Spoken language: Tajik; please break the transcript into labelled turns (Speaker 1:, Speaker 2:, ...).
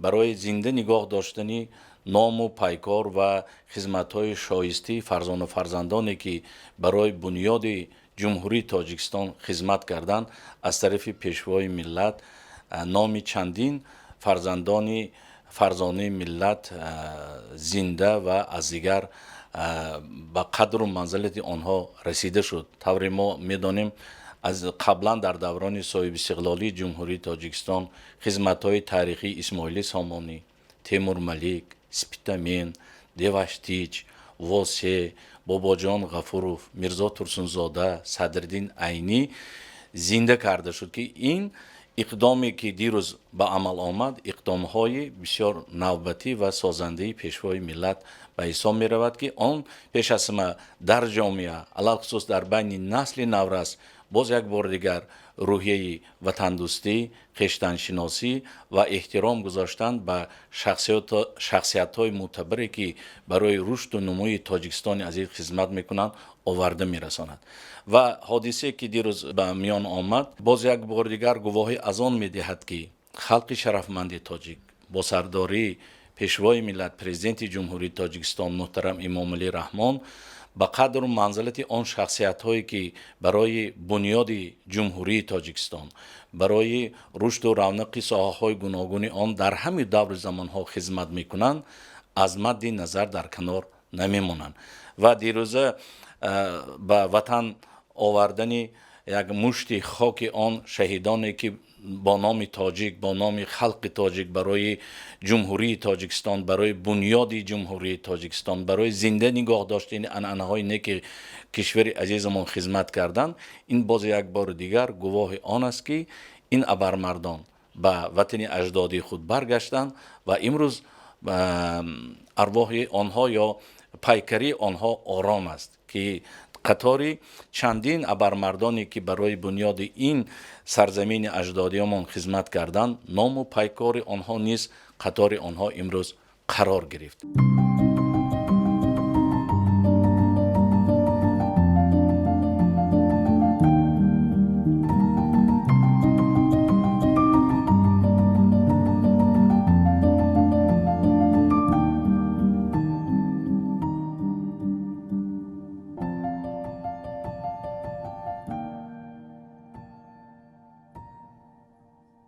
Speaker 1: Барои зинда нигоҳ доштани ному пайкор ва хизматҳои шоистаи фарзону фарзандоне, ки барои бунёди Ҷумҳурии Тоҷикистон хизмат карданд, аз тарафи Пешвои миллат номи чандин фарзандони фарзонаи миллат зинда ва аз дигар ба қадру манзилати онҳо расида шуд. Тавре мо медонем, аз қаблан дар даврони соҳибистиқлолии Ҷумҳурии Тоҷикистон хизматҳои таърихии Исмоили Сомонӣ, Темурмалик, Спитамен, Деваштич, Восе, Бобоҷон Ғафуров, Мирзо Турсунзода, Садриддин Айнӣ зинда карда шуд, ки ин иқдоме, ки дирӯз ба амал омад, иқдомҳои бисёр навбатӣ ва созандаи Пешвои миллат ба ҳисоб меравад, ки он пеш аз ҳама дар ҷомеа, алалхусус дар байни насли наврас, боз як бор дигар рӯҳияи ватандӯстӣ, хештаншиносӣ ва эҳтиром гузоштан ба шахсиятҳои мӯътабаре, ки барои рушду нумӯи Тоҷикистони азиз хизмат мекунанд, оварда мерасонад. Ва ҳодисае, ки дирӯз ба миён омад, боз як бор дигар гувоҳӣ аз он медиҳад, ки халқи шарафманди тоҷик бо сардории Пешвои миллат, Президенти Ҷумҳурии Тоҷикистон муҳтарам Эмомалӣ Раҳмон ба қадру манзилати он шахсиятҳое, ки барои бунёди Ҷумҳурии Тоҷикистон, барои рушду равнақи соҳаҳои гуногуни он дар ҳамин давру замонҳо хизмат мекунанд, аз мадди назар дар канор намемонанд. Ва дирӯза ба ватан овардани як мушти хоки он шаҳидоне, ки бо номи тоҷик, бо номи халқи тоҷик барои Ҷумҳурии Тоҷикистон, барои бунёди Ҷумҳурии Тоҷикистон, барои зинда нигоҳ доштани анъанаҳои неки кишвари азизамон хизмат карданд, ин боз як бори дигар гувоҳи он аст, ки ин абармардон ба ватани аҷдодии худ баргаштанд ва имрӯз арвоҳи онҳо ё пайкарии онҳо ором аст, ки қатори чандин абармардоне, ки барои бунёди ин сарзамини аҷдодиёмон хизмат карданд, ному пайкори онҳо низ қатори онҳо имрӯз қарор гирифт.